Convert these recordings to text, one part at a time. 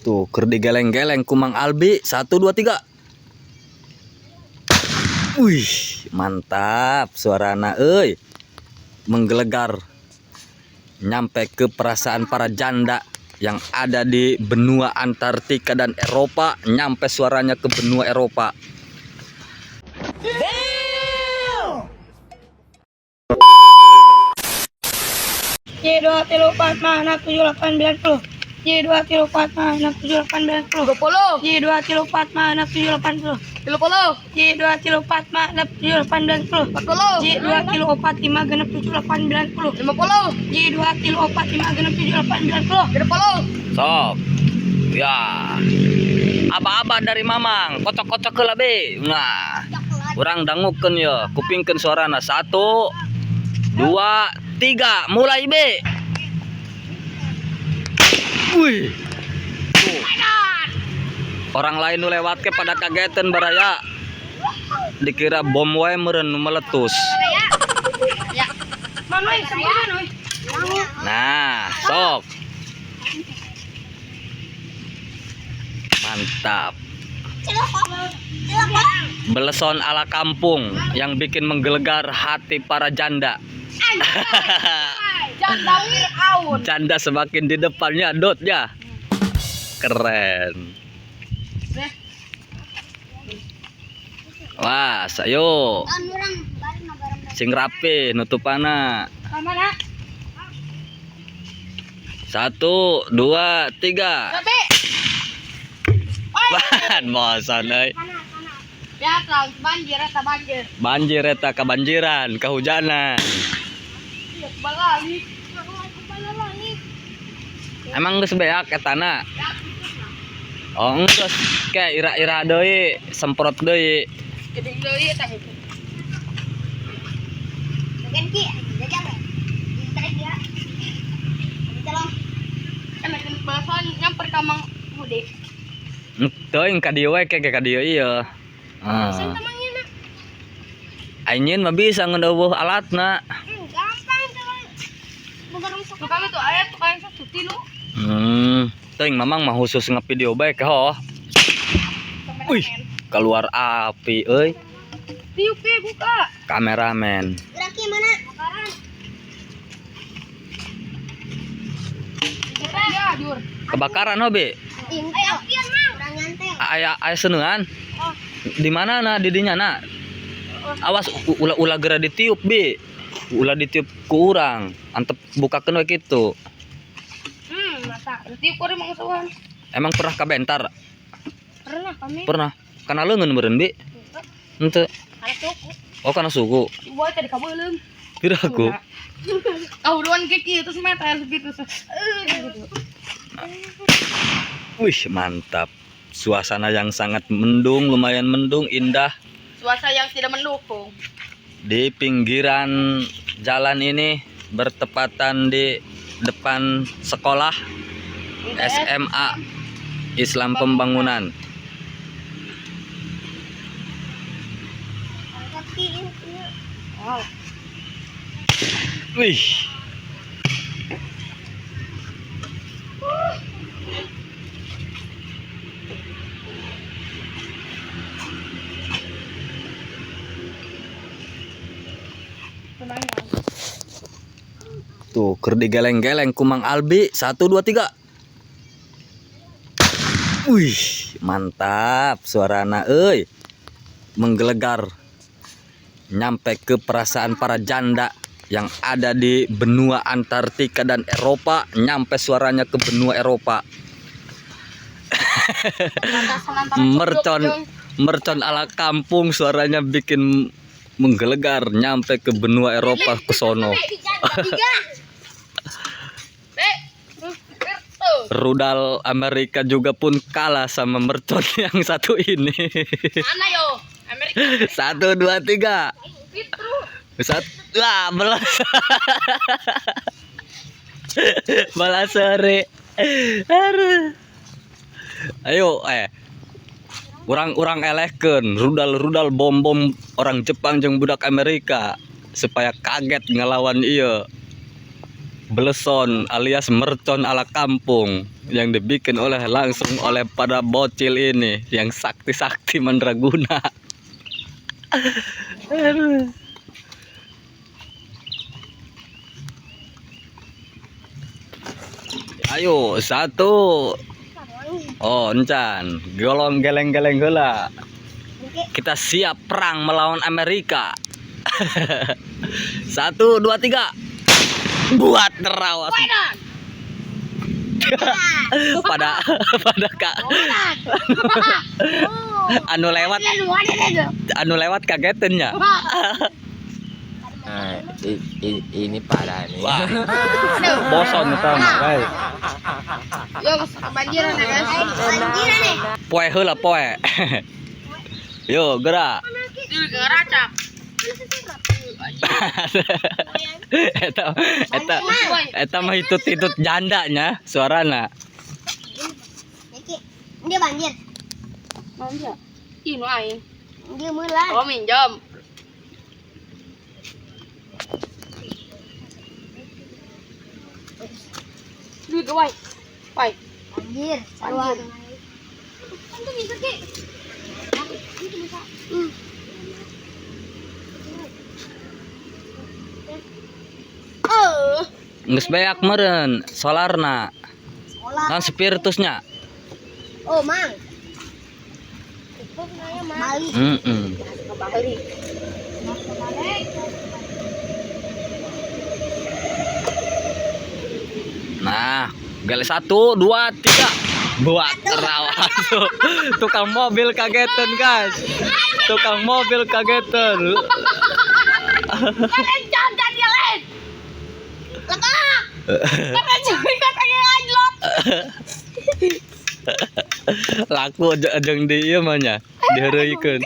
Tuh, keur digeleng-geleng ku Mang Albi. 1 2 3. Wih, mantap suarana euy. Menggelegar. Nyampe ke perasaan para janda yang ada di benua Antartika dan Eropa, nyampe suaranya ke benua Eropa. J 2 3 4 5 6 7 8 9 10. J 2 3 4 5 6 7 8 9 10. 20. J 2 3 4 5 6 7 8 10. 30. J 2 3 4 5 6 7 8 9 10. 40. J 2 3 4 5 6 7 8 9 10. 50. J 2 3 4 5 6 7 8 9 10. 30. Sok. Ya. Aba-aba dari Mamang, kocok-kocok heula be. Nah. Urang dangukeun ya, kupingkeun suarana. 1 2 3, mulai be. Wih. Tuh. Orang lain nu lewat ke pada kagetan baraya. Dikira bom wae meureun nu meletus. Nah, sok. Mantap. Beleson ala kampung yang bikin menggelegar hati para janda. Janda Fir'aun. Janda semakin di depannya dotnya. Keren. Wah, sayo. Sing rapi nutupana. Mana? 1 2 3. Tapi Ban bosan euy. biasa banjir eta banjir. Banjir eta kebanjiran, kehujanan. Iya, balik. Emang geus beak etana? Oh, geus kayak ira-ira deui, semprot deui. Gede deui eta gitu. Kan balasan nyamper ka Mang Hude. Teuing ka dieu we ke ka dieu ieu. Ah. Aing mah bisa ngeun eueuh alatna. Tuh kami tuh aya tukang satu tilu. Teuing Mamang mah khusus ngevideo bae ke ho. Wih, keluar api euy. Tiup ke buka. Kameramen. Ya, jur. Kebakaran ho, Bi. Aya aya senengan. Di mana na didinya na? Awas ulah ulah geura ditiup, Bi. Ulah ditiup ku urang. Antep bukakeun we kitu. Masa tiup kuring mang suan. Emang pernah kabentar? Pernah kami. Pernah. Kana leungeun meureun, Bi? Henteu. Kana suku. Oh, kana suku. Ibu tadi kabeuleung. Piraku. Kahuruan ke kieu terus meter gitu. Gitu. Wih, mantap. Suasana yang sangat mendung, lumayan mendung, indah. Suasana yang tidak mendukung. Di pinggiran jalan ini bertepatan di depan sekolah SMA Islam Pembangunan. Wow. Wih. Tuh, keur digeleng-geleng ku Mang Albi. 1 2 3. Wih, mantap suarana euy. Menggelegar. Nyampe ke perasaan para janda yang ada di benua Antartika dan Eropa, nyampe suaranya ke benua Eropa. Mercon mercon ala kampung suaranya bikin menggelegar nyampe ke benua Eropa ke sono. Rudal Amerika juga pun kalah sama mercon yang satu ini. Mana yo? Amerika. 1 2 3. 1 wah, belas. Balas sore. Aduh. Ayo urang-urang elehkeun rudal-rudal bom-bom orang Jepang jeung budak Amerika supaya kaget ngelawan ieu. Beleson alias mercon ala kampung yang dibikin oleh langsung oleh para bocil ini yang sakti-sakti mandraguna. Aduh. Ayo, satu. Oh, encan. Golong geleng-geleng heula. Kita siap perang melawan Amerika. Satu, dua, tiga. Buat terawas. Pada pada kak anu lewat, anu lewat kagetin nya. Nah, ini parah nih. Wah, boson eta mah, guys. Yo, kebanjiran ya, guys. Banjiran nih. Poe heula poe. Yo, gerak. Itu geracak. Eta eta eta mah hitut-hitut jandanya suarana. Niki, dia banjir. Banjir. Ih, nu aing. Dia mulai. Oh, minjam. Duit ke, wai. Wai. Banjir, sarua. Itu bisa, Ki. Itu bisa. Eh. Geus beak meureun solarna. Sekolah. Kan spiritusnya. Oh, Mang. Bali. Heeh. Ke Bali. Nah, gali satu, dua, tiga. Buat terawas. Tukang mobil kagetan, guys. Tukang mobil kagetan. Keren jangan dia lain. Lekak. Keren juga pengen anjlok. Laku jeung di ieu mah nya, diheureuikeun.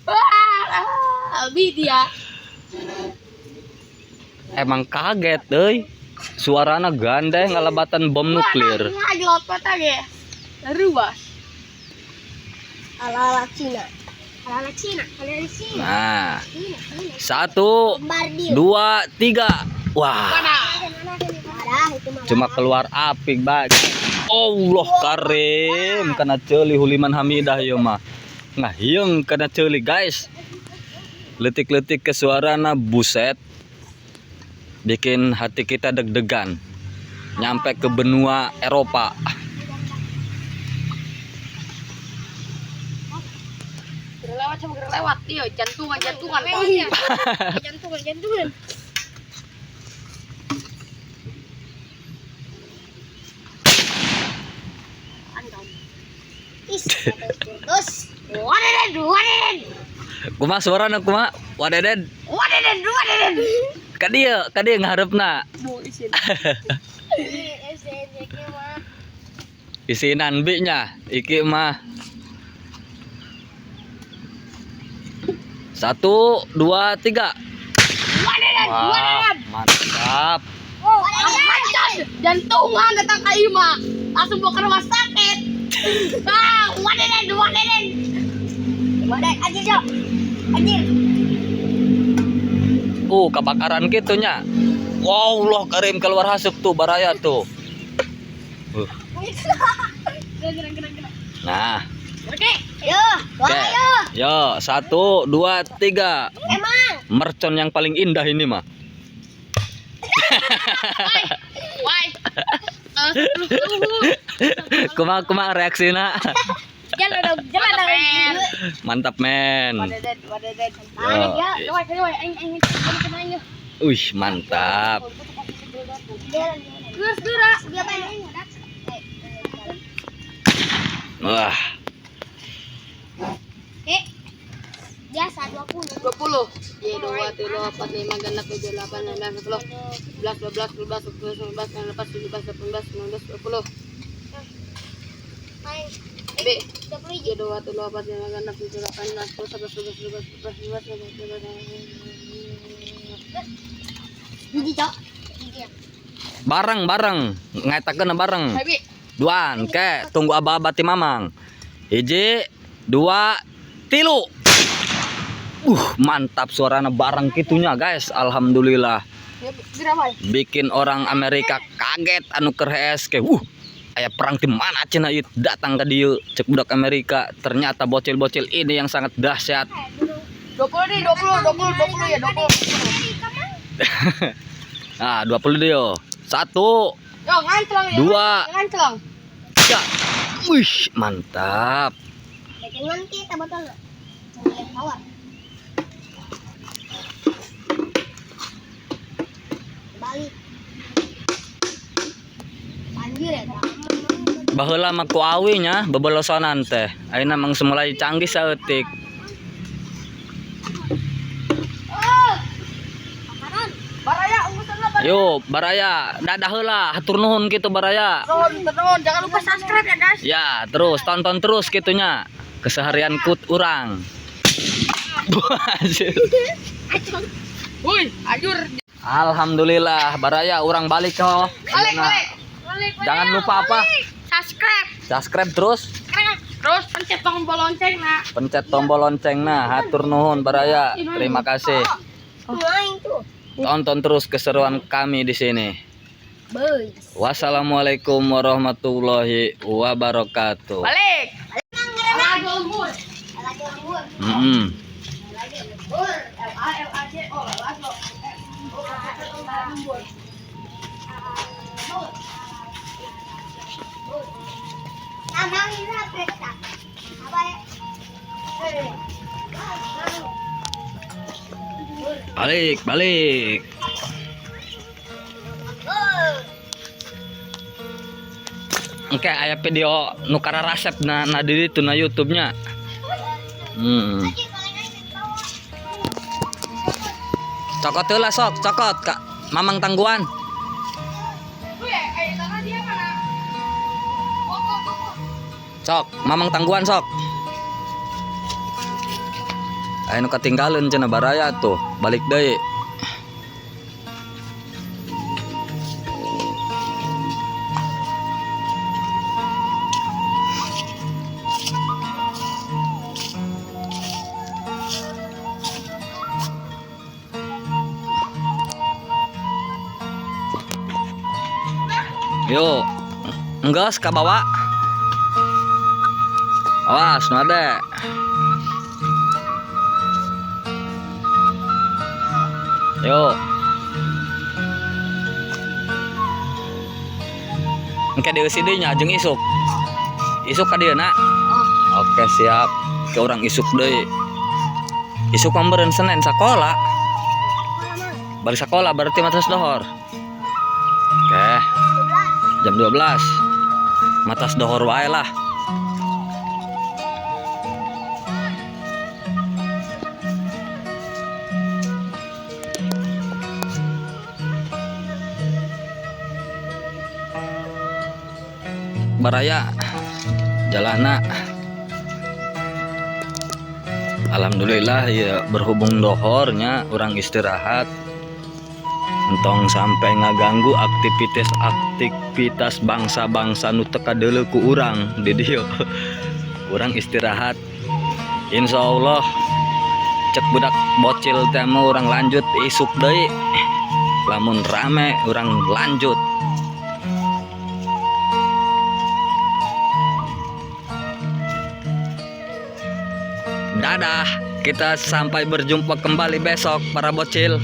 Wah, abi dia. Emang kaget euy. Suarana gandeng ngalebatan bom nuklir. Wah, anjlok kota ge. Ruas. Ala-ala Cina. Ala-ala Cina. Ala-ala Cina. Nah, Cina, Cina. satu, Bombardir. dua, tiga. Wah, Mana? Parah itu mah. cuma keluar api, bag. Allah karim, kena ceuli huliman hamidah ieu mah. Nah, hieung kena ceuli, guys. Letik-letik ke suarana buset. Bikin hati kita deg-degan. Nyampe ke benua Eropa. Gerak lewat sama gerak lewat. Iya, jantungan, jantungan. Jantungan, jantungan. Is, terus. Wadeden, wadeden. Kumaha suarana kumaha? Wadeden. Wadeden, wadeden. Ka dieu, ka dieu ngahareupna. Bu isin. Isinan bi nya, iki mah. Satu, dua, tiga. Wadeden, Wah, wadeden. mantap. Macan, jantungan datang ke Ima. Langsung bawa ke rumah sakit. Ah, wadeden, wadeden. Wadah, anjir, Cok. Anjir. Kebakaran gitu nya. Wow, Allah karim keluar hasuk tuh baraya tuh. Nah, Oke. Yo, wah, oke. yo. Yo, satu, dua, tiga. Emang. Mercon yang paling indah ini mah. Wai. Kumaha kumaha reaksina? Jalan dong, jalan dong. Mantap men. Wadeden, wadeden. Yo. Yo, wai, wai, aing aing aing aing. Wih, mantap. Jalan. Geus geura. Wah, Eh, biasa 20. 20. Y 2 3 4 5 6 7 8 9 10 11 12 13 14 15 16 17 18 19 20. Main B. 30 Y 2 3 4 5 6 7 8 9 10 11 12 13 14 15 16 Biji, Cok. Biji. bareng bareng ngetakeun bareng. Hai Bi. Duan, ke tunggu aba-aba ti mamang. Hiji, dua, tilu. Mantap suarana bareng kitunya guys. Alhamdulillah. Bikin orang Amerika kaget anu keur hees ke. Aya perang di mana cenah ieu datang ka dieu cek budak Amerika. Ternyata bocil-bocil ini yang sangat dahsyat. 20 nih, 20, 20, 20 ya, 20. Nah, 20 deh yo. 1, Yo, nganclong ya. 2, Nganclong. 3. Wih, mantap. Dengan kita botol. Boleh tawar. Balik. Banjir ya. Baheula mah ku awi nya bebolosonan teh. Ayeuna mah geus mulai canggih saeutik. Baraya, ungusan lah, baraya. Yo, baraya, dadah heula, hatur nuhun kitu baraya. Nuhun, nuhun. Jangan lupa subscribe ya, guys. Ya, terus tonton terus kitunya. Keseharian kut urang. Anjir. Woi, ajur. Alhamdulillah, baraya urang balik kok. Balik, Nah, balik. Balik, Jangan lupa apa? Subscribe. Subscribe terus, Terus pencet tombol lonceng, nak. pencet tombol lonceng nah, hatur nuhun baraya. Terima kasih. Main tuh. Tonton terus keseruan kami di sini. Boys. Wassalamualaikum warahmatullahi wabarakatuh. Balik. Lagi lembur. Lagi lembur. Lagi lembur. L A L A J O L A O lembur. Amang ini apa ya? Apa ya? Balik, balik. Oke, aya video nu kararasep na na di ditu na YouTube-nya. Cokot heula sok, cokot Kak. Mamang tangguan. Sok, mamang tangguan sok. Aya nu katinggalin cenah baraya tuh, balik deui. Yuk, enggeus ka bawa. Awas, nu ade. Yuk. Engke dieusi deui nya jeung isuk. Isuk ka dieu na. Oke, siap. Ke urang isuk deui. Isuk mah meureun Senin sakola. Balik sakola berarti matas dohor. Oke. Jam 12. Matas dohor wae lah. Baraya jalana. Alhamdulillah ya, berhubung dohornya orang istirahat. Entong sampai ngaganggu aktivitas-aktivitas bangsa-bangsa nu teu kadeuleu ku urang di dieu. Urang istirahat. Insya Allah cek budak bocil teh mah urang lanjut isuk deui. Lamun rame urang lanjut. Dadah, kita sampai berjumpa kembali besok para bocil.